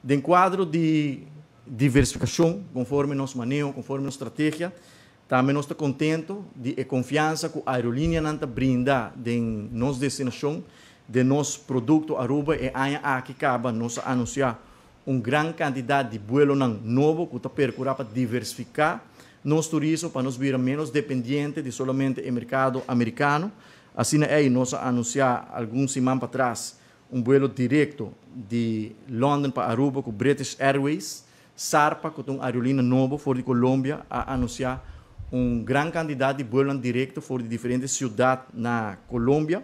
Den kuadro di diversifikashon, konforme nos maneho, konforme nos strategia, tambe nos ta kontentu di e konfiansa ku aerolíneanan ta brinda den nos destinashon, den nos produkto Aruba. E aña aki kaba nos a anunsiá un gran kantidat di buelonan nobo ku ta perkurá pa diversifiká nos turismo, pa nos bira ménos dependiente di solamente e merkado amerikano. Asina ei nos a anunsiá algun siman patras un buelo direkto di London pa Aruba ku British Airways. Sarpa, ku ta un aerolínea nobo for di Colombia, a anunsiá un gran kantidat di buelonan direkto for di diferente siudat na Colombia.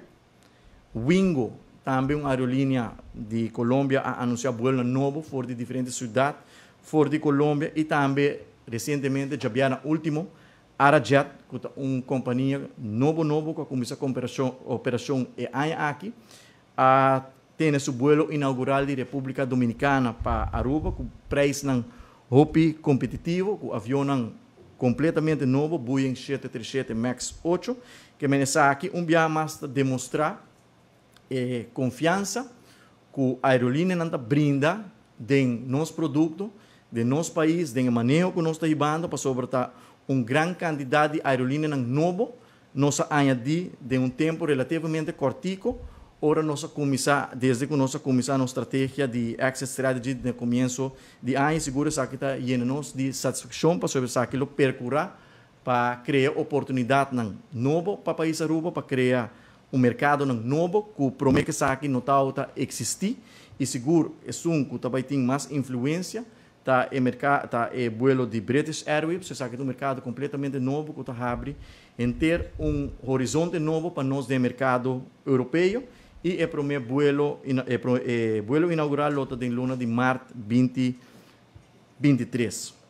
Wingo, tambe un aerolínea di Colombia, a anunsiá buelonan nobo for di diferente siudat for di Colombia i tambe resientemente djabièrnè último Arajet, ku ta un kompania nobo nobo ku a kuminsá ku operashon e aña aki, a tene su buelo inaugural di Repúblika Dominikana pa Aruba ku preisnan hopi kompetitivo, ku avionnan kompletamente nobo, Boeing 737 Max 8. Ke men esaki un biaha mas ta demostrá e konfiansa ku aerolíneanan ta brinda den nos produkto, den nos pais, den e maneho ku nos ta hibando, pasobra ta un gran kantidat di aerolíneanan nobo nos a añadí den un tempu relativamente kòrtiku ora nos a kuminsá, desde ku nos a kuminsá nos strategia di exit strategy den komienso di aña. Sigur esaki ta yena nos di satisfakshon, pasobra esaki lo perkurá pa krea oportunidatnan nobo pa pais Aruba, pa krea un merkadonan nobo ku promé ku esaki no tabata eksistí, i sigur esun ku ta bai tin mas influensia ta e merka ta e buelo di British Airways. Esaki ta un merkado kompletamente nobo ku ta habri henter un horizonte nobo pa nos den merkado europeo, i e promé buelo e buelo inaugural lo ta den luna di mart 2023.